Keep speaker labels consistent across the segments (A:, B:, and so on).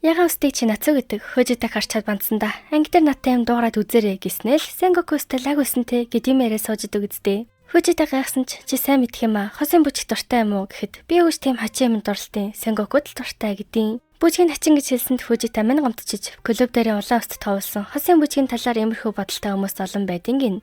A: Ягаан үстийг Чинацу гэдэг Фужитаг харчаад бандсандаа анги дээр надтай юм дуугараад үзээрэй гэснээр л Сенгоку өстэй лаг өсөнтэй гэд юм яриа сууж идэг үсттэй. Фужита гайхсан ч чи сайн мэдх юм аа. Хосын бүжиг дуртай юм уу гэхэд би үүш тийм хачин юм дурлтын Сенгокуд л дуртай гэдیں۔ Бүжгийн хачин гэж хэлсэнд Фужита мань гомдчихж клуб дээрээ улаан өст товлсон. Хосын бүжгийн талаар иймэрхүү бодолтой хүмүүс олон байдیں гин.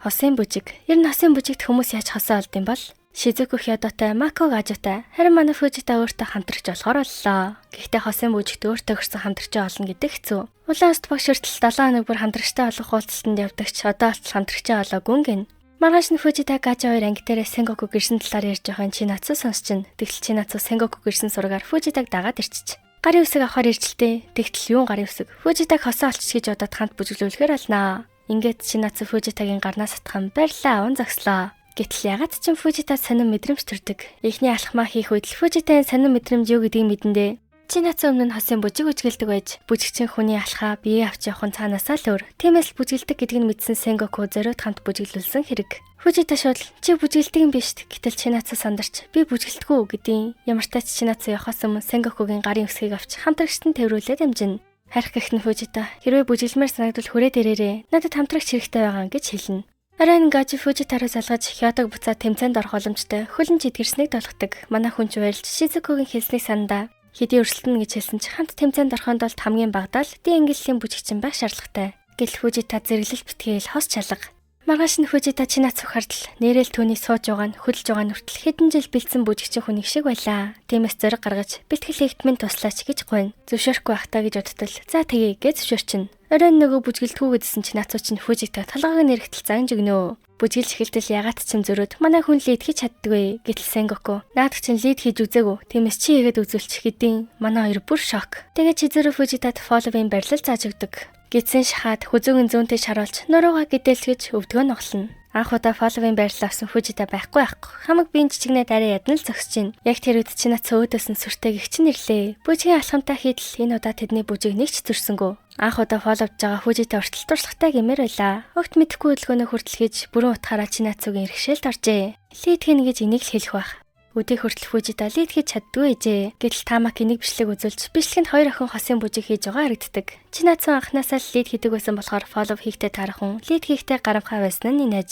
A: Хосын бүжиг. Ер нь хосын бүжигт хүмүүс яаж хосоо олд юм бол? Шизуку Хёдотой, Мако Гажутай. Харин манай Фужита өөртөө хамтрагч болохоор боллоо. Гэхдээ хосын бүжигт өөртөө хөрсөн хамтрагчаа олно гэдэг хэцүү. Улаан өст багш хүртэл 7 хоног бүр хамтрагчтай болох уулзалтанд явдагч одоо болтол хамтрагчаа олоогүй гин. Маргааш нь Фужита Гажа хоёр анги дээрээ Сенгоку гэрсэн талаар ярьж байгааг Чинацу сонсчин. Тэгтэл Чинацу Сенгоку гэрсэн сургаар Фужитаг дагаад ирчиж. Гарын үсэг авахар иржилтэй. Тэгтэл юун гарын үсэг? Фужитаг хосоо олчих гэж бодоод хамт бүжиглүүлэхээр олноо. Ингээд Чинацу Фужитагийн гарнаас сатхан баярлаа аван зогслоо. Гэтэл ягаад ч юм Фужита сонин мэдрэмж төрдөг. Эхний алхмаа хийх үед л Фужитагийн сонин мэдрэмж юу гэдгийг мэдэндээ. Чинацу өмнө нь хосын бүжиг үжгэлдэг байж, бүжигчин хүний алхаа бие авч явах нь цаанаасаа л өөр. Тиймээс л бүжгэлдэг гэдгийг нь мэдсэн Сенгоку зориуд хамт бүжиглүүлсэн хэрэг. Фужита шууд чи бүжгэлдэг юм биш. Гэтэл Чинацу сандарч би бүжгэлдэггүй гэдیں। Ямар ч тач Чинацу явахаас өмнө Сенгокугийн гарын үсгийг авч хамтрагчт нь тэрврүүлээд амжина. Харих гэх нь Фужита хэрвээ бүжиглмээр санагдвал хүрээд ирээрээ. Надад хамтрагч хэрэгтэй байгаа гэж хэлнэ. Арайн Гажи Фужитаруу залгаж Хёдог буцаад тэмцээнд орох боломжтой хөлн чидгэрснийг долгодог. Манай хүн ч баярлж Шизукугийн хэлснийг сандаа. Хэдий өрсөлдөнө гэж хэлсэн ч хамт тэмцээнд орохын тулд хамгийн багадаа л D ангиллын бүжигчин байх шаардлагатай. Гэтэл Фужита зэрэглэл битгээл хос чалга. Маргааш нь Фужита Чинацу хардл нэрэл түүний сууж байгаа нь хөдөлж байгаа нь хүртэл хэдэн жил бэлдсэн бүжигчин хүнийг шиг байлаа. Тиймээс зориг гаргаж бэлтгэл хийгдмэн туслаач гэж гуйна. Зөвшөөрөхгүй байх таа гэж бодтол за тэгье гэж зөвшөөрчин. Оройн нөгөө бүжгэлтгүү гэдсэн Чинацу чинь Фужита толгойг нь эргэтэл занж өгнө. Бүжгэлж эхэлтэл ягаад ч юм зөрөөд манай хүн lead хийж чаддгүй. Гэтэл Сенгоку наадах чинь lead хийж үзээгүй. Тиймээс чи хийгээд үзүүлчих гэдیں। Манай хоёр бүр шок. Тэгээд Чизүру Фужитад follow-ын барилал зааж өгдөг. Гидсэн шахаад хүзүүгийн зүүнтэй шаруулж нурууга гэдэлтгэж өвдгөө нуглана. Анх удаа follow-ын байрлал авсан Фужита байхгүй байхгүй. Хамаг биеийн жижигнээ дараа ядна л зогсож байна. Яг тэр үед Чинацу өөдөөс нь сүртэй гихч нэрлээ. Бүжгийн алхамтай хийдэл энэ удаа тэдний бүжиг нэг ч зөрсөнгөө. Анх удаа follow-дж байгаа Фужита хүртэл туршлагатай гэмээр байлаа. Огт мэдэхгүй хөдөлгөөнөө хүртэл хийж бүрэн утгаараа Чинацугийн иргэшээлд оржээ. Lead хийнэ гэж энийг л хэлэх байх. Өдий хүртэл Фужита lead хийж чаддгүй ээжээ. Гэтэл Тамаки нэг бичлэг үзүүлж бичлэгэнд хоёр охин хосын бүжиг хийж байгаа харагддаг. Чинацу анханасаа л lead хийдэг байсан болохоор follow хийхдээ таарах хүн lead хийхдээ гарамхай байсан нь энэ аж.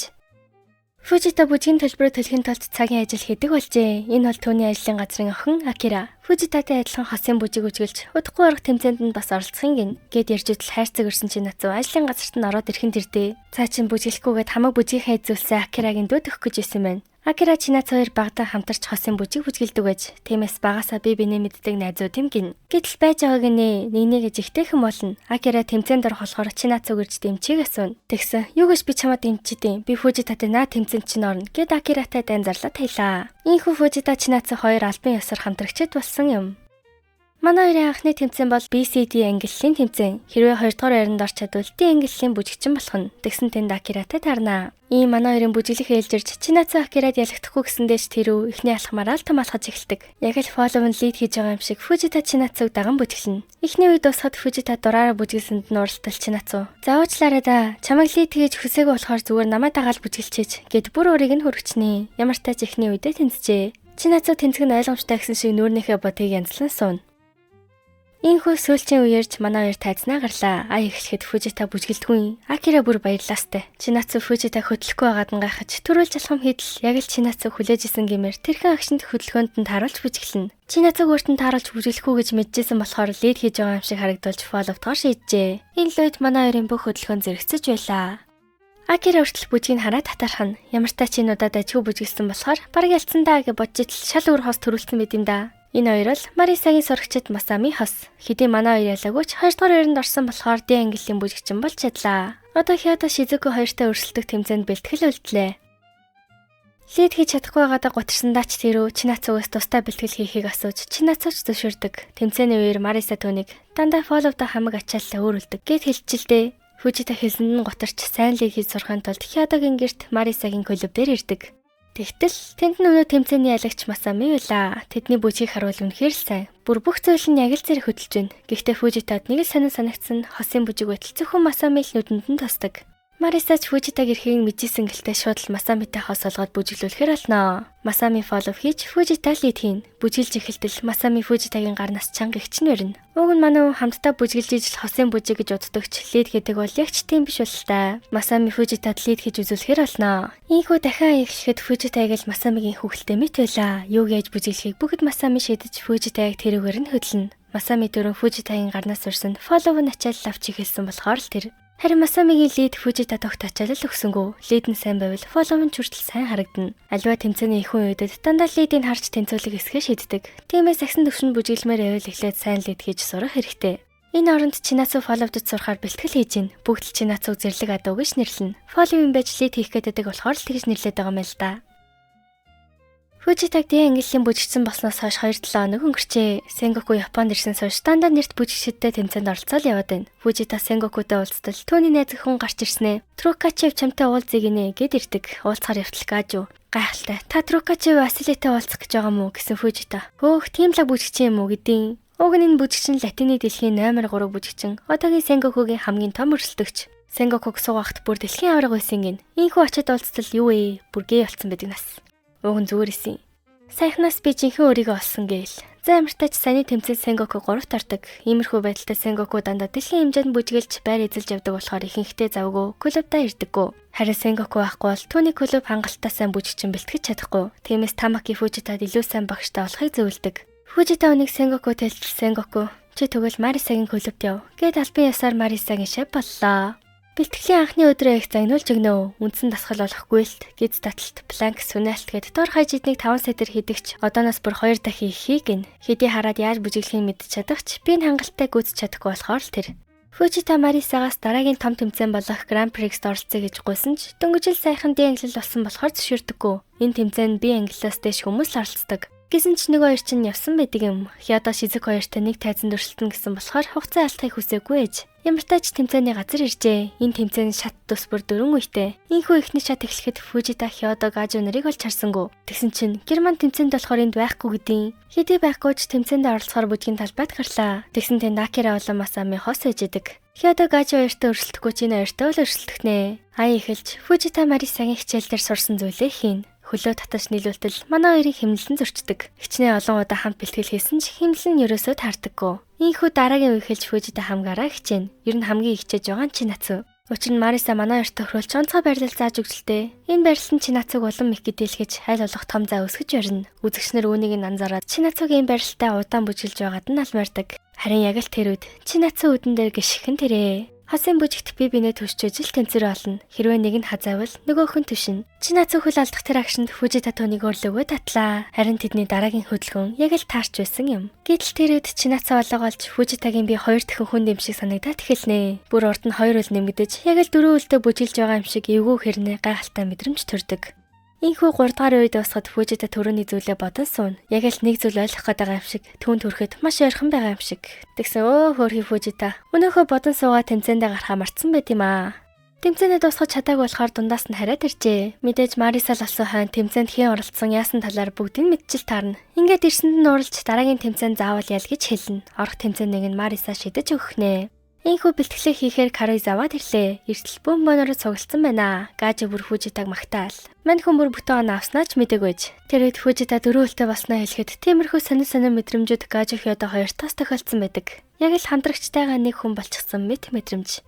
A: Фужита бүжгийн төлбөрөө төлөхийн тулд цагийн ажил хийдэг болжээ. Энэ бол түүний ажлын газрын охин Акира. Фужитатай адилхан хосын бүжиг үжиглж удахгүй орох тэмцээнд нь бас оролцохын гин. Гэт ярьж идэл хайрцаг өрсөн Чинацу ажлын газарт нь ороод ирэхэн тэрдээ. Цаа чин бүжиглэхгүйгээд хамаг бүжгийнхээ эзүүлсэн Акирагийн дүүд өгөх гэж исэн байна. Акира Чинацу хоёр багадаа хамтарч хосын бүжиг бүжгэлдэг байж, тиймээс багасаа би бинээ мэддэг найзууд юм гин. Гэтэл байж байгааг нэ нэг нэгэ жигтэйхэн болно. Акира тэмцээнд орох болохоор Чинацуг ирж дэмжихийг асууна. Тэгсэн юу гэж би чамаа дэмжидیں. Би Фужитатай наа тэмцээнд чинь орно гэд Акиратай дайн зарлаа таялаа. Ийхүү Фужита Чинацу хоёр албан ёсоор хамтрагчид болсон юм. Манай хоёрын анхны тэмцээн бол BCD ангиллын тэмцээн. Хэрвээ 2 дугаар байранд орч чадвал D ангиллын бүжигчин болох нь. Тэгсэн тэнд Акиратай таарнаа. Ийм манай хоёрын бүжиглэх ээлжирч Чинацу Акирад ялагдахгүй гэсэндээ ч тэрүү эхний алхмаараа л том алхаж эхэлдэг. Яг л follow нь lead хийж байгаа юм шиг Фужита Чинацуг даган бүжиглэнэ. Эхний үед дуусахад Фужита дураараа бүжиглсэнд нь уралтал Чинацу. За уучлаарай да. Чамайг lead хийж хүсээгүй болохоор зүгээр намайг дагаал бүжиглчээч гэд бүр өөрийг нь хүргэчнэ. Ямар ч тач эхний үедээ тэнцжээ. Чинацу тэнцэг нь ойлгомжтой гэсэн шиг нүүрнийхээ бодгийг янзлан сууна. Ийхүү сүүлчийн үеэрч манай хоёр тайзнаа гарлаа. Ая эхлэхэд Фужита бүжгэлдэггүй. Акира бүр баярлаастай. Чинацу Фужита хөдлөхгүй байгаад нь гайхаж төрүүлж алхам хийдэл яг л Чинацу хүлээж исэн гэмээр тэрхэн агшинд хөдөлгөөнд нь тааруулж бүжиглэнэ. Чинацуг өөрт нь тааруулж бүжиглэхгүй гэж мэджсэн болохоор lead хийж байгаа юм шиг харагдуулж follow-тоор шийджээ. Энэ л үед манай хоёрын бүх хөдөлгөөн зэрэгцэж байлаа. Акира хүртэл бүжгийг хараад татархна. Ямар тач энэ удаад ажгүй бүжиглсэн болохоор бараг ялцсан даа гэж бодож итэл шал өөр хос төрүүлсэн байт юм да. Энэ хоёр л Марисагийн сурагчид Масами хос. Хэдий манай хоёр ялаагүй ч 2 дугаар байранд орсон болохоор D ангиллын бүжигчин болж чадлаа. Одоо Хёдо Шизуку хоёртой өрсөлдөх тэмцээнд бэлтгэл үлдлээ. Lead хийж чадахгүй байгаадаа гутарсандаа ч тэрүү Чинацугаас тустай бэлтгэл хийхийг асууж Чинацуч зөвшөөрдөг. Тэмцээний үеэр Мариса түүнийг дандаа follow-да хамаг ачааллаа өөрүүлдэг гэд хэлчихэлдээ. Фужита хэлсэнд нь гутарч сайн lead хийж сурахын тулд Хёдогийн гэрт Марисагийн клуб дээр ирдэг. Тэгтэл тэнд нь өнөө тэмцээний ялагч Масами байлаа. Тэдний бүжгийг харуул үнэхээр л сайн. Бүр бүх зүйл нь яг л зэрэг хөдөлж байна. Гэхдээ Фужитад нэг л сонин санагдсан хосын бүжиг байтал зөвхөн Масами л нүдэнд нь тосдог. Марисач Фужитаг ирэхийг мэдчихсэн гэлтэй шууд л Масамитай хос олгоод бүжиглүүлэхээр болно. Масами follow хийж Фужита lead хийн. Бүжиглж эхэлтэл Масами Фужитагийн гарнаас чанга ихч нь барина. Уг нь манай хүн хамтдаа бүжиглж ижил хосын бүжиг гэж уддагч lead гэдэг бол яг ч тийм биш бол та. Масами Фужитад lead хийж үзүүлэхээр болно. Ийхүү дахин эхлэхэд Фужитаг л Масамигийн хүүхэлтэй мэт байлаа. Юуг яаж бүжиглэхийг бүгд Масами шийдэж Фужитаг тэрүүгээр нь хөдлөнө. Масами дөрөн Фужитагийн гарнаас урсан follow нь ачаал авч эхэлсэн болохоор л тэр. Харин Масамигийн lead Фужита тогт ачаалал өгсөнгүү. Lead нь сайн байвал follow нь ч хүртэл сайн харагдана. Аливаа тэмцээний ихэнх үедэд дандаа lead ийг харж тэнцвүүлэг эсхээ шийддэг. Тиймээс сагсан төвшөнд бүжиглэмээр байвал эхлээд сайн lead хийж сурах хэрэгтэй. Энэ оронд Чинацу follow дож сурахаар бэлтгэл хийж гин. Бүгд л Чинацуг зэрлэг адуу гэж нэрлэнэ. Follow юм байж lead хийх гэдэг болохоор л тэгж нэрлээд байгаа юм л да. Фужитаг D ангиллын бүжигчсэн болсноос хойш 2-7 хоног өнгөрчээ. Сенгоку Японд ирсэн хойш дандаа нэрт бүжигчдтэй тэмцээнд оролцоол яваад байна. Фужита Сенгокутэй уулзтал түүний найз хүн гарч ирснэ. Трукачев чамтай уулзъя гинэ гэд ирдэг. Уулзахаар явтал Гажу. Гайхалтай. Та Трукачев Василитэй уулзах гэж байгаа мó гэсэн Фужита. Хөөх тийм лаг бүжигчин юм уу гэдیں۔ Уг нь энэ бүжигчин латины дэлхийн номер 3 бүжигчин. Одоогийн Сенгокугийн хамгийн том өрсөлдөгч. Сенгокуг суугахт бүр дэлхийн аварга байсан гин. Ийхүү очиад уулзтал юу вэ? Бүр гээ болсон байдаг нас. Уг нь зүгээр исэн. Саяхнаас би жинхэнэ өөрийгөө олсон гээл. За ямартай ч саяны тэмцээн Сенгоку 3-т ордог. Иймэрхүү байдалтай Сенгоку дандаа дэлхийн хэмжээнд бүжгэлж байр эзэлж явдаг болохоор ихэнхдээ завгүй клубдаа ирдэггүй. Харин Сенгоку байхгүй бол түүний клуб хангалттай сайн бүжигчин бэлтгэж чадахгүй. Тиймээс Тамаки Фужитад илүү сайн багштай болохыг зөвлөдөг. Фужита үнийг Сенгоку тэлтэл Сенгоку чи тэгвэл Марисагийн клубт яв. Гэт албан ёсоор Марисагийн шеф боллоо. Бэлтгэлийн анхны өдрөө их загнуулж өгнө. Үндсэн дасгал болох гүйлт, гиз таталт, планк, сүнэлт гэд дор хаяж эднийг 5 сетэр хийдэгч одооноос бүр 2 дахин их хий гин. Хэдий хараад яаж бүжиглэхийг мэдж чадахч би энэ хангалттай гүйцэж чадахгүй болохоор л тэр. Фужита Марисагаас дараагийн том тэмцээн болох Grand Prix-д оролцъё гэж гуйсан ч дөнгөжл сайхан D ангилал болсон болохоор зөвшөөрдөггүй. Энэ тэмцээнд B ангиллаас дээш хүмүүс л оролцдог. Гэсэн ч нөгөө хоёр чинь явсан байдаг юм. Хядо Шизук хоёртой нэг тайзанд өрсөлдөнө гэсэн болохоор хугацаа алдахыг хүсээгүй ээж. Ямартай ч тэмцээний газар иржээ. Энэ тэмцээн шат тус бүр 4 үетэй. Ийхүү эхний шат эхлэхэд Фужита Хёдо Гажу нарыг олж харсангүй. Тэгсэн чинь Герман тэмцээнд болохоор энд байхгүй гэдیں۔ Хэдий байхгүй ч тэмцээнд оролцохоор бүжгийн талбайд гарлаа. Тэгсэн тэнд Акира болон Масами хос ээж идэг. Хёдо Гажу хоёртой өрсөлдөхгүй ч энэ хоёртой л өрсөлдөх нэ. Ая эхэлж Фужита Марисагийн хичээл дээр сурсан зүйлээ хийн. Хөлөө татаж нийлүүлтэл манай хоёрын хэмнэлэн зөрчдөг. Хичнээн олон удаа хамт бэлтгэл хийсэн ч хэмнэл нь ерөөсөө таардаггүй. Ийхүү дараагийн үе хэлж Фужита хамгаараа хичээнэ. Ер нь хамгийн хичээж байгаа нь Чинацу. Учир нь Мариса манай хоёрт тохируулж онцгой байрлал зааж өгчлээ. Энэ байрлал нь Чинацуг улам их гэдэлхэж аль болох том зай өсгөж барина. Үзэгч нар үүнийг нь анзаараад Чинацугийн байралтай удаан бүжиглж байгаад нь алмаардаг. Харин яг л тэр үед Чинацу үдэн дээр гიშхэн тэрээ. Хосын бүжигт би бинээ түшчэж л тэнцвэр олно. Хэрвээ нэг нь хазаавал нөгөөх нь түшинэ. Чинацу хөл алдах тэр агшинд Фужита түүнийг өөрлөгөө татлаа. Харин тэдний дараагийн хөдөлгөөн яг л таарч байсан юм. Гэтэл тэр үед Чинацу олго олж Фужитагийн би 2 дахин хүнд юм шиг санагдаад эхэлнэ. Бүр урд нь 2 үл нэмэгдэж яг л 4 үлдээ бүжиглж байгаа юм шиг эвгүй хэрнээ гайхалтай мэдрэмж төрдөг. Ийхүү 3 дугаар үед дуусахад Фужита төрөний зүйлээ бодон суuna. Яг л нэг зүйл ойлгох гээд байгаа юм шиг түүнд хүрэхэд маш ойрхон байгаа юм шиг. Тэгсэн өө хөөрхий Фужита. Өнөөхөө бодон суугаа тэмцээндээ гарахаа мартсан байт юм аа. Тэмцээнээ дуусгаж чадаагүй болохоор дундаас нь хараад иржээ. Мэдээж Марисал олсон хойно тэмцээнд хэн оролцсон яасан талаар бүгдийг мэдчил таарна. Ингээд ирсэнд нь уралж дараагийн тэмцээн заавал ял гэж хэлнэ. Орох тэмцээнийг нь Мариса шидэж өгөх нэ. Ийхүү бэлтгэлээ хийхээр Каруизавад ирлээ. Эртэл бөм бонороо цуглдсан байна. Гажи бүр Фужитаг магтаал. Мань хүн бүр бүтэн оноо авснаа ч мдэггүй байж. Тэр үед Фужита 4 үлтэй болсноо хэлэхэд тиймэрхүү сонин сонин мэдрэмжүүд Гажи Хёдо хоёртоос тохиолдсон байдаг. Яг л хамтрагчтайгаа нэг хүн болчихсон мэт мэдрэмж.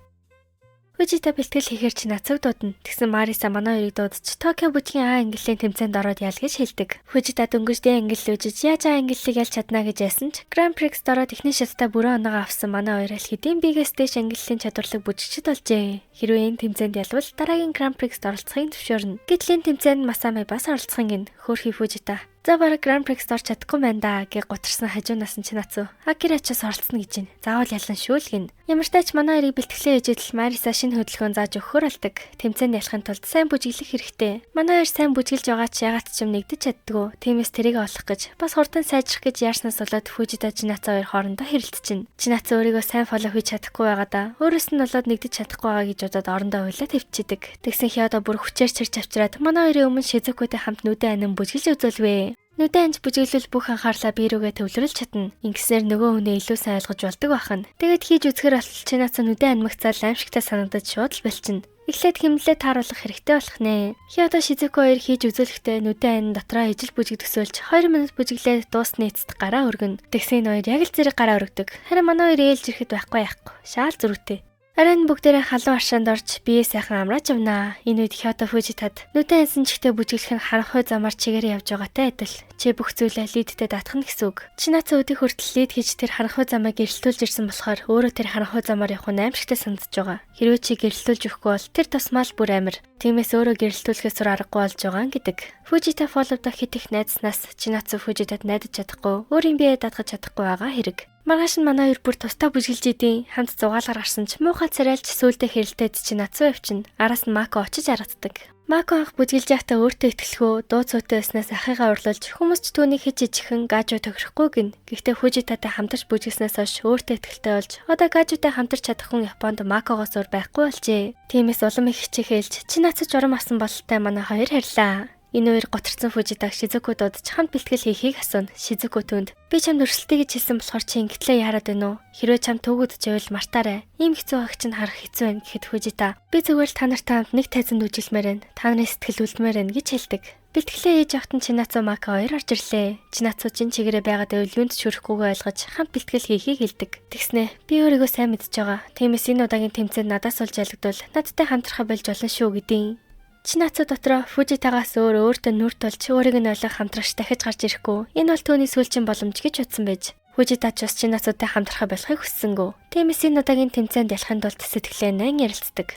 A: Фужита бэлтгэл хийхээр Чинацуг дуудана. Тэгсэн Мариса манай хоёрыг дуудаж Токио бүжгийн А ангиллын тэмцээнд ороод ял гэж хэлдэг. Фужита дөнгөж D ангилл үжиж яаж А ангиллыг ялж чадна гэж яасан ч Grand Prix-д ороод эхний шаттай бүрэн оноогоо авсан манай хоёр аль хэдийн B-гээс дээш ангиллын чадварлаг бүжигчд болжээ. Хэрвээ энэ тэмцээнд ялвал дараагийн Grand Prix-д оролцохыг зөвшөөрнө. Гэтэл энэ тэмцээнд Масами бас оролцох юм гин. Хөөрхий Фужита. За бараг Grand Prix-д орч чадахгүй байна да гэж гутарсан хажуунаас нь Чинацу. Акира ч бас оролцоно гэж байна. Заавал ялан шүү л гин. Ямартай ч манай хоёрыг бэлтгэлээ ээжэдэл Мариса шинэ хөдөлгөөн зааж өгөхөр болдог. Тэмцээнд ялахын тулд сайн бүжиглэх хэрэгтэй. Манай хоёр сайн бүжиглж байгаа ч ягаад ч юм нэгдэж чаддгүй. Тиймээс тэрийг олох гэж бас хурдан сайжрах гэж яарснаас болоод Фужита Чинацу хоёр хоорондоо хэрэлдчихэв. Чинацу өөрийгөө сайн follow хийж чадахгүй байгаадаа өөрөөс нь болоод нэгдэж чадахгүй байгаа гэж бодоод орондоо уйлаа твчидэг. Тэгсэн Хёдо бүр хүчээр чирч авчираад манай хоёрын өмнө Шизукутэй хамт нүдэн анин бүжиглж үзүүлвэ. Нүдэн анж бүжиглэл бүх анхаарлаа бие рүүгээ төвлөрүүлж чадна. Ингэснээр нөгөө хүнээ илүү сайн ойлгож болдог бахна. Тэгээд хийж үзэхэр болтол Чинацу нүдэн анмагцаал аимшигтай санагдаж шууд л болчихно. Эхлээд хэмнэлээ тааруулах хэрэгтэй болох нэ. Хиото Шизуку хоёр хийж үзүүлэхдээ нүдэн айн дотроо ижил бүжиг төсөөлж 2 минут бүжиглээд дуусны эцэст гараа өргөнө. Тэгсэн энэ хоёр яг л зэрэг гараа өргөдөг. Харин манай хоёр ээлж ирэхэд байхгүй яахгүй. Шаал зөрүүтэй. Арайн бүгдээрээ халуун аршаанд орж бие сайхан амрааж явнаа. Энэ үед Хиото Фужитад нүдэн ансан чигтээ бүжиглэх нь харанхуй замаар чигээр явж байгаатай адил. Чи бүх зүйлээ лидтэй даатах нь гэсэн үг. Чинацу өдөх хүртэл лид хийж тэр харанхуй замыг гэрэлтүүлж ирсэн болохоор өөрөө тэр харанхуй замаар явах нь аимшигтай санагдаж байгаа. Хэрвээ чи гэрэлтүүлж өгөхгүй бол тэр тусмаа л бүр амир. Тиймээс өөрөө гэрэлтүүлэхээс зур аргагүй болж байгаа гэдэг. Фужита фолловдо хит их найзснаас Чинацу Фужитад найдаж чадахгүй, өөрийн биеэ даатгаж чадахгүй байгаа хэрэг. Маргааш нь манай хоёр бүр тусдаа бүжиглж идэв. Хамт зугаалгаар гарсан ч муухай царайлж сүулдэ хэрэлдээд Чинацу явчихна. Араас нь Мако очиж аргаддаг. Мако анх бүжиглж байхдаа өөртөө итгэлгүй, дуу цуутай байснаас ахыгаа урлуулж хүмүүс ч түүнийг хич жижигхэн гажуу тохирохгүй гин. Гэхдээ Фужитатай хамтарч бүжиглснээс хойш өөртөө итгэлтэй болж одоо гажуутай хамтарч чадах хүн Японд Макогоос өөр байхгүй болжээ. Тиймээс улам их хичээхэлж Чинацу журам авсан бололтой манай хоёр харьлаа. Энэ үеэр готорцсон Фужитаг Шизуку дуудаж хамт бэлтгэл хийхийг асууна. Шизуку түнд би чамд өрсөлдөе гэж хэлсэн болохоор чи ингэтлээ яарад байна уу? Хэрвээ чам төвгөдөж байвал мартаарай. Ийм хэцүү ах чинь харах хэцүү байна гэхэд Фужита би зүгээр л та нартай хамт нэг тайзанд үжилмээр байна. Та нарын сэтгэл үлдмээр байна гэж хэлдэг. Бэлтгэлээ хийж явахад нь Чинацу Мако хоёр орж ирлээ. Чинацу чин чигээрээ байгаад байвал юунд ч хүрэхгүйгээ ойлгож хамт бэлтгэл хийхийг хэлдэг. Тэгснэ би өөрийгөө сайн мэдж байгаа. Тиймээс энэ удаагийн тэмцээнд надаас болж ялагдвал надтай хамтрахаа болж болно шүү гэдیں। Чинацу дотроо Фужитагаас өөр өөртөө нүр тулж өөрийг нь ойлгох хамтрагч дахиж гарч ирэхгүй. Энэ бол түүний сүүлчийн боломж гэж бодсон байж. Фужита ч бас Чинацутай хамтрахаа болохыг хүссэнгүй. Тиймээс энэ удаагийн тэмцээнд ялахын тулд сэтгэлээ найн ярилцдаг.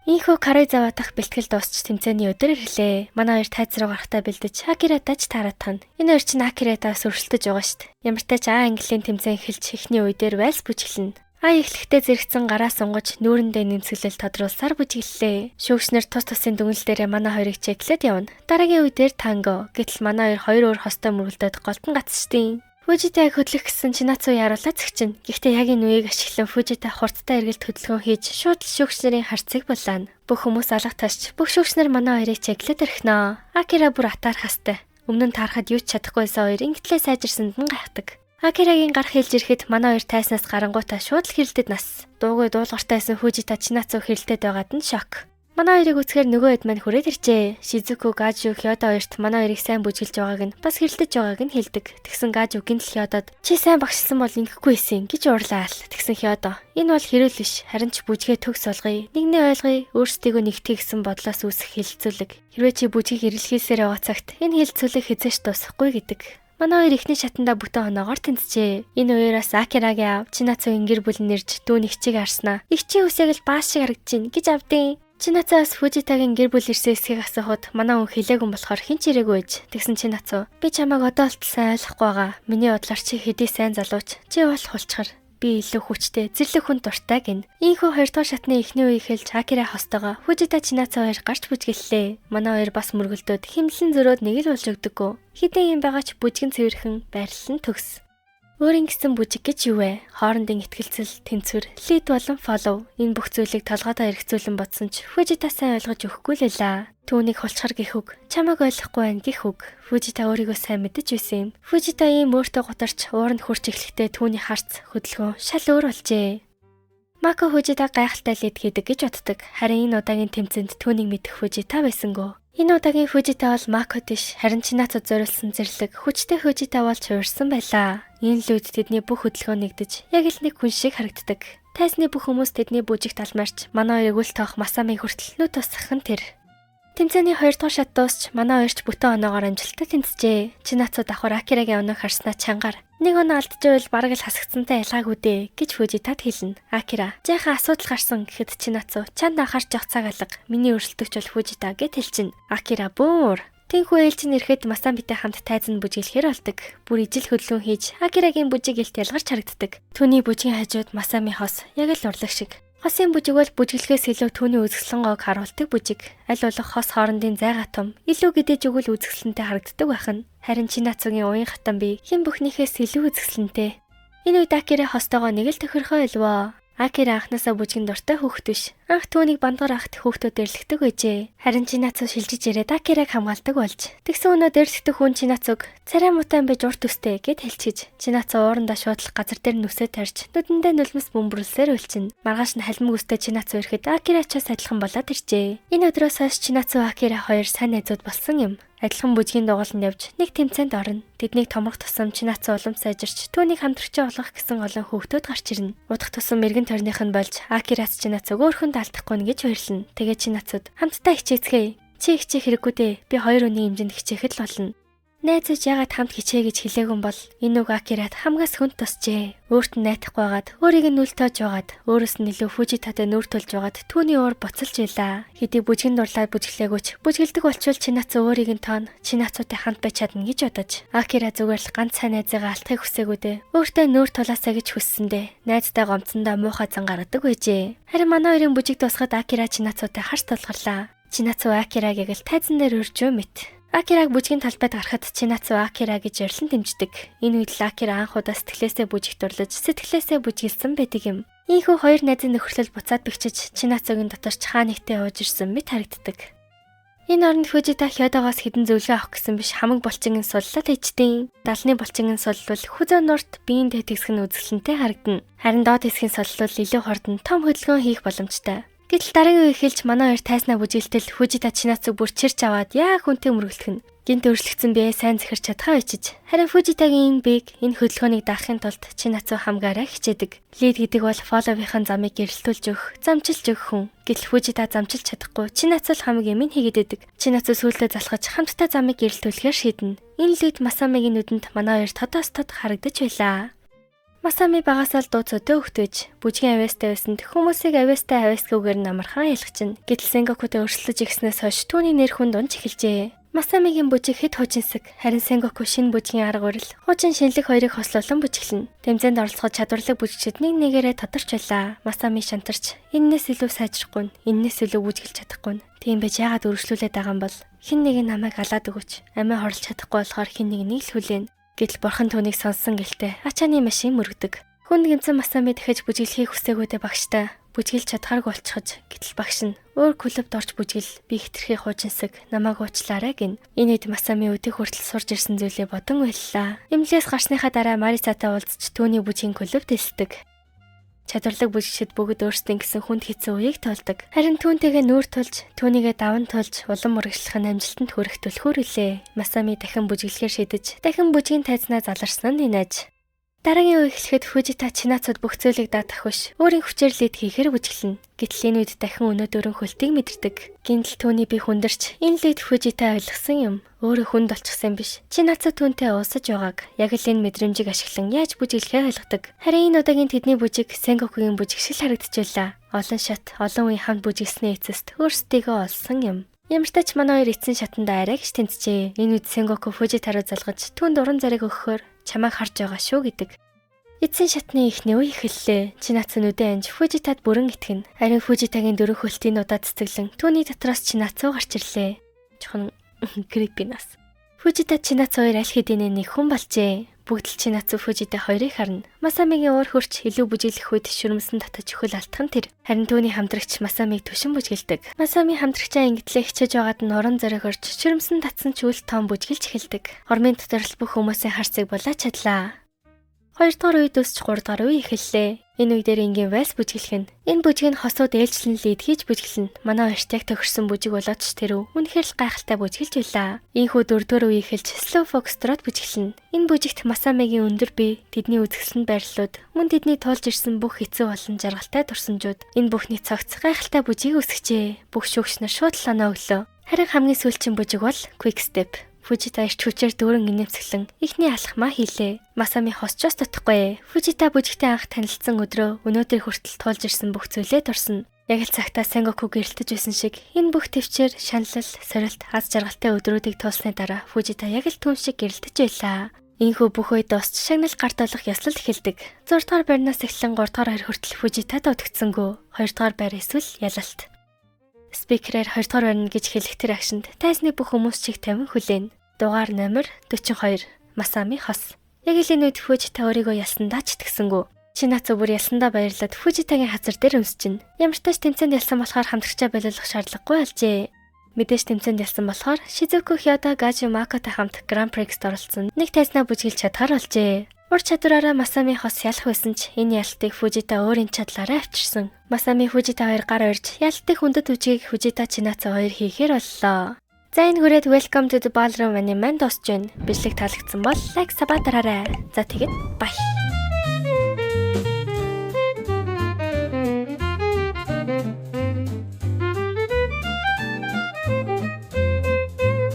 A: Ийхүү Каруизава дахь бэлтгэл дуусч тэмцээний өдөр ирлээ. Манай хоёр тайз руу гарахтаа бэлдэж Акиратач тааратгана. Энэ хоёр чинь Акиратаас өрсөлдөж байгаа штт. Ямартай ч А английн тэмцээн эхэлж эхний үе дээр вальс бүжиглэнэ. А эхлэхдээ зэрэгцэн гараа сунгаж нүүрэндээ нэмсэглэл тодруулсаар бүжиглэлээ. Шүүгчнэр тус тусын дүгнэл дээрээ манай хоёрыг чеклээд явна. Дараагийн үе дээр танго. Гэтэл манай хоёр хоёр өөр хостой мөргөлдөөд голдон гацчдیں۔ Фужита хөдлөх гэсэн Чинацу яруулаа зэгчин. Гэхдээ яг энэ үеийг ашиглан Фужита хурдтай эргэлт хөдөлгөөн хийж шууд л шүүгч нарын харцыг булаана. Бүх хүмүүс алга тасч бүх шүүгч нар манай хоёрыг чеклээд орхино. Акира бүр атаархастай. Өмнө нь таарахад юу ч чадахгүй байсан хоёр ингэтлээ сайжирсанд нь гайхдаг. Акирагийн гар хэлж ирэхэд манай хоёр тайснаас гарангуутаа шууд л хэрэлдэд нас. Дуугүй дуулууртай байсан Фужита Чинацу хэрэлдээд байгаад нь шок. Манай хоёрыг үзэхээр нөгөө хэд маань хүрээд иржээ. Шизуку, Гажу, Хиодо хоёрт манай хоёрыг сайн бүжиглж байгааг нь бас хэрэлдэж байгааг нь хэлдэг. Тэгсэн Гажу гинтл Хиодод чи сайн багшилсан бол ингэхгүй байсан гэж уурлаал. Тэгсэн Хиодо энэ бол хэрүүл биш, харин ч бүжгээ төгс болгоё. Нэгнээ ойлгоё, өөрсдийгөө нэгтгэх гэсэн бодлоос үүсэх хэлэлцүүлэг. Хэрвээ чи бүжгийг эрэлхийлсээр байгаа цагт энэ хэлэлцүүлэг хизээш дуусахгүй гэдэг. Манай хоёр эхний шатандаа бүтэн оноогоор тэнцжээ. Энэ үеэс Акирагийн аав Чинацугийн гэр бүл нэрж дүүн ихчийг харснаа. Ихчийн үсэг л бааш шиг харагдаж байна гэж авдیں۔ Чинацаас Фужитагийн гэр бүл ирсэн эсхийг асуухад манай хүн хэлээгүй болохоор хэн ч ирээгүй ээж. Тэгсэн Чинацу би чамайг одоо болтол сайн ойлгохгүй байгаа. Миний бодлоор чи хэдий сайн залууч. Чи бол хулчгар. Би илүү хүчтэй, зэрлэг хүн дуртай гин. Ийхүү хоёр дахь шатны эхний үе эхэлж Акира хостойгоо Фужита Чинацу хоёр гарч бүжиглэлээ. Манай хоёр бас мөргөлдөөд химлэн зөрөөд нэг л болж өгдөггүй. Хідэн юм байгаа ч бүжгэн цэвэрхэн байрлал нь төгс. Өөрийн гэсэн бүжиг гэж юу вэ? Хоорондын итгэлцэл, тэнцвэр, лид болон фоллоу энэ бүх зүйлийг толгойдоо эргэцүүлэн бодсон ч Фужита сайн ойлгож өгөхгүй л байлаа. Түүнийг хулчгар гэх үг, чамайг ойлгохгүй байна гэх үг. Фужита өөрийгөө сайн мэдэж байсан юм. Фужита ийм өөртөө гутарч ууранд хүрч эхлэхдээ түүний харц, хөдөлгөөн шал өөр болжээ. Мако Фужита гайхалтай лид хийдэг гэж боддог. Харин энэ удаагийн тэмцээнд түүнийг мэдэх Фужита байсангүй. Энэ удаагийн Фужита бол Мако биш, харин Чинацуд зориулсан зэрлэг хүчтэй Фужита болж хувирсан байлаа. Энэ л үед тэдний бүх хөдөлгөөн нэгдэж, яг л нэг хүн шиг харагддаг. Тайзны бүх хүмүүс тэдний бүжигт алмаарч, манай хоёрыг үл тоох Масамиг хүртэл нүд тусгах нь тэр. Тэмцээний хоёр дахь шат дуусч, манай хоёр ч бүтэн оноогоор амжилттай тэнцжээ. Чинацу давхар Акирагийн оноог харснаа чангаар нэг оноо алдчихвал бараг л хасагдсантай ялгаагүй дээ гэж Фужитад хэлнэ. Акира жаахан асуудал гарсан гэхэд Чинацу чанд анхаарч явах цаг алга. Миний өрсөлдөгч бол Фужита гэт хэлчин. Акира бүүр. Тэнхүү ээлж нь ирэхэд Масамбитай хамт тайзанд бүжиглэхээр болдог. Бүр ижил хөдөлгөөн хийж Акирагийн бүжиг илт ялгарч харагддаг. Түүний бүжгийн хажууд Масами хос яг л урлаг шиг. Хосын бүжиг бол бүжиглэхээс илүү түүний үзэсгэлэн гоог харуулдаг бүжиг. Аль болох хос хоорондын зайгаа том, илүү гэдэж өгвөл үзэсгэлэнтэй харагддаг байх нь. Харин Чинацугийн уян хатан бие хэн бүхнийхээс илүү үзэсгэлэнтэй. Энэ үед Акира хостойгоо нэг л тохирхоо илвөө. Акира анхнаасаа бүжгэн дуртай хүүхэд биш. Анх түүнийг бандгар ахт хүүхдүүд дэрлэгдэг байжээ. Харин Чинацу шилжиж ирээд Акираг хамгаалдаг болж. Тэгсэн өнөө дэрлэгдэх хүн Чинацуг царай муутай юм байж урт төстэй гэд хэлчихэж. Чинацу уурандаа шууд л газар дээр нүсээ тарьж нүдэндээ нулимс бөмбөрлсээр үлчин. Маргааш нь халимг үстэй Чинацу ирэхэд Акира ч бас адилхан болоод иржээ. Энэ өдрөөс хойш Чинацу Акира хоёр сайн найзууд болсон юм. Адилхан бүжгийн дугууланд явж нэг тэмцээнд орно. Тэднийг томрох тусам Чинацу улам сайжирч түүнийг хамтрагчаа болгох гэсэн олон хүүхдүүд гарч ирнэ. Удах тусам эргэн тойрных нь болж Акирас Чинацуг өөрхөн даалтахгүй нь гэж баярлна. Тэгээ Чинацуд хамтдаа хичээцгээе. Чи хичээх хэрэггүй дээ. Би хоёр өний хэмжээнд хичээхэд л болно. Найзууч ягаад хамт хичээ гэж хэлээгүй бол энэ үг Акирад хамгаас хүнд тусчээ. Өөрт нь найдахгүй байгаад өөрийг нь нүл тоож байгаад өөрөөс нь илүү Фужитатай нүүр тулж байгаад түүний уур буцалж байлаа. Хэдий бүжгэн дурлаад бүжиглээгүйч бүжгэлдэг болчвол Чинацу өөрийг нь тоон Чинацутай хамт байж чадна гэж бодож Акира зүгээр л ганц сайн найзыгаа алдахыг хүсээгүй дээ. Өөртөө нүүр тулаасаа гэж хүссэндээ найздаа гомцсондоо муухай зан гаргадаг байжээ. Харин манай хоёрын бүжиг дуусахад Акира Чинацутай харс тулгарлаа. Чинацу Акираг яг л тайзан дээр өржөө мэт. Акираг бүжгийн талбайд гарахад Чинацу Акира гэж орилон дэмждэг. Энэ үед л Акира анх удаа сэтгэлээсээ бүжигт дурлаж, сэтгэлээсээ бүжиглсэн байдаг юм. Ийхүү хоёр найзын нөхөрлөл буцаад бэхжиж, Чинацугийн дотор ч хаа нэгтээ ууж ирсэн мэт харагддаг. Энэ оронд Фужита Хёдогоос хэдэн зөвлөгөө авах гэсэн биш хамаг булчин нь суллаад хийжтیں۔ Далны булчин нь суллвал хүзөө нурт биеийн дэд хэсэг нь үзэсгэлэнтэй харагдана. Харин доод хэсгийн суллвал илүү хурдан том хөдөлгөөн хийх боломжтой. Гэтэл дараагийн үе эхэлж манай хоёр тайснаа бүжиглтэл Фужита Чинацуг бүр чирч аваад яа хүнтэй мөргөлдөх нь. Гинт өөрчлөгдсөн бие сайн захирч чадхаа бичиж. Харин Фужитагийн энэ биег энэ хөдөлгөөнийг даахын тулд Чинацу хамгаараа хичээдэг. Лид гэдэг бол фолловынхын замыг гэрэлтүүлж өгөх, замчилж өгөх хүн. Гэтэл Фужита замчилж чадахгүй Чинацу л хамаг юм хийгээд өгдөг. Чинацу сүүлдээ залхаж хамтдаа замыг гэрэлтүүлэхээр шийднэ. Энэ лид Масамигийн нүдэнд манай хоёр тодоос тод харагдаж байлаа. Масами багасаа л дуу цөтөө өгтөж, бүжгийн авьяастай байсанд хүмүүсийг авьяастай авьяасгүйгээр нь амархан ялгчихна. Гэтэл Сенгокутэй өрсөлдөж ирснээс хойш түүний нэр хүнд унж эхэлжээ. Масамигийн бүжиг хэд хуучинсаг, харин Сенгоку шинэ бүжгийн арга барил, хуучин шинэлэг хоёрыг хослуулан бүжиглэнэ. Тэмцээнд оролцоход чадварлаг бүжигчид нэг нэгээрээ тодорч байлаа. Масами шантарч, эннээс илүү сайжрахгүй, эннээс илүү бүжиглж чадахгүй. Тийм байж яагаад өргөжлүүлээд байгаа юм бол хэн нэг нь намайг алаад өгөөч. Амиа хорлож чадахгүй болохоор хэн нэг нэг л хүлээн. Гэтэл бурхан түүнийг сонссон гэлтэй ачааны машин мөрөгдөг. Хүнд гэмцэн Масами дахиж бүжиглэхийг хүсээгүйдээ багштай бүжиглж чадхааргүй болчихож гэтэл багш нь өөр клубт орж бүжигл би хэтэрхий хуучинсаг намайг уучлаарай гин. Энэ үед Масами өдөх хүртэл сурж ирсэн зүйлээ бодон уйллаа. Эмнэлгээс гарсныхаа дараа Марисатай уулзч түүний бүжгийн клубт элсдэг. Чадварлаг бүжигчид бүгд өөрсдийн гэсэн хүнд хэцүү үеийг тоолдог. Харин түүнтэйгээ нүүр тулж, түүнийгээ даван тулж улам урагшлах нь амжилтанд хүрэх түлхүүр үлээ. Масами дахин бүжиглэхээр шийдэж, дахин бүжгийн тайзнаа заларсан нь энэ аж. Дараагийн үе эхлэхэд Фужита Чинацуд бүх зүйлийг даатах биш, өөрийн хүчээр лид хийхээр бүжиглэнэ. Гэтэл энэ үед дахин өнөөдөрөн хөлтийг мэдэрдэг. Гинтл түүний бие хүндэрч, энэ лид Фужита ойлгосон юм. Өөрөө хүнд болчихсон юм биш. Чинацу түүнтэй уулзаж байгааг яг л энэ мэдрэмжийг ашиглан яаж бүжиглэхээ ойлгодог. Харин энэ удаагийн тэдний бүжиг Сенгокугийн бүжиг шиг л харагдчихлаа. Олон шат, олон үе хамт бүжиглсний эцэст өөрсдийгөө олсон юм. Ямар ч тач манай хоёр эцсийн шатанда арай гэж тэмцжээ. Энэ үед Сенгоку Фужита руу залгаж түүнд уран зарыг өгөхөөр чамайг харж байгаа шүү гэдэг. Эцсийн шатны эхний үе эхэллээ. Чинацу нүдэн анж Фужитад бүрэн итгэнэ. Харин Фужитагийн дөрөв хөлтийн удаа цэцэглэн түүний дотроос Чинацу гарч ирлээ. Жохон creepy нас. Фужита Чинацу хоёр аль хэдийнэ нэг хүн болжээ. Бүгд л Чинацу Фужита хоёрыг харна. Масамигийн уур хөрч илүү бүжиглэх үед шүрмсэн татаж хөл алдах нь тэр. Харин түүний хамтрагч Масамиг түшин бүжгэлдэг. Масами хамтрагчаа ингэтлээ хичээж байгаад нь уран зориг орж шүрмсэн татсан ч үл том бүжгэлж эхэлдэг. Хормын дотор л бүх хүмүүсийн харцыг булаач чадлаа. Хоёрдугаар үед өсч гуравдугаар үе эхэллээ. Энэ үе дээр энгийн вальс бүжиглэх нь. Энэ бүжиг нь хосууд ээлжлэн лид хийж бүжиглэнэ. Манай хоёрт яг тохирсон бүжиг болоод ч тэрүү үнэхээр л гайхалтай бүжиглж байлаа. Ийхүү дөрөвдүгээр үе эхэлж slow foxtrot бүжиглэнэ. Энэ бүжигт Масамигийн өндөр бие, тэдний үзэсгэлэнт байрлалууд, мөн тэдний туулж ирсэн бүх хэцүү болон жаргалтай турсамжууд энэ бүхний цогц гайхалтай бүжгийг үүсгэжээ. Бүх шүүгч нар шууд л оноо өглөө. Харин хамгийн сүүлчийн бүжиг бол quick step. Фужита ирч хүчээр дүүрэн инээмсэглэн эхний алхмаа хийлээ. Масами хосчоос татахгүй. Фужита бүжигтэй анх танилцсан өдрөө өнөөдөр хүртэл туулж ирсэн бүх зүйлээ дурсана. Яг л цагтаа Сенгоку гэрэлтэж байсан шиг энэ бүх төвчээр шаналл, сорилт, аз жаргалтай өдрүүдийг туулсны дараа Фужита яг л түн шиг гэрэлтэж байлаа. Ийхүү бүх үе дуусч шагнал гарт болох ёслол эхэлдэг. 6 дугаар байрнаас эхлэн 3 дугаар байр хүртэл Фужита дутагдсангүй. 2 дугаар байр эсвэл ялалт. Спикерээр 2 дугаар барина гэж хэлэх тэр агшинд тайзны бүх хүмүүс чиг тавин хүлээн. Дугаар номер 42 Масами хос. Яг л энэ үед Фужита өөрийгөө ялсандаа ч итгэсэнгүй. Чинацу бүр ялсандаа баярлаад Фужитагийн хазар дээр өмсчихнэ. Ямар ч тач тэмцээнд ялсан болохоор хамтрагчаа болиулах шаардлагагүй болжээ. Мэдээж тэмцээнд ялсан болохоор Шизуку Хёда Гажи Макотой хамт Гран Прикст оролцсон. Нэг тайзнаа бүжиглж чадхаар болжээ. Ур чадвараараа Масами хос ялах байсан ч энэ ялалтыг Фужита өөрийн чадлаараа авчирсан. Масами, Фужита хоёр гар орж, ялалтын хүндэт бүжгийг Фужита, Чинацу хоёр хийхээр боллоо. За, энэ хүрээд Welcome to the Ballroom аниме маань дуусч байна. Бичлэг таалагдсан бол like, sub дараарай. За, тэгээд bye.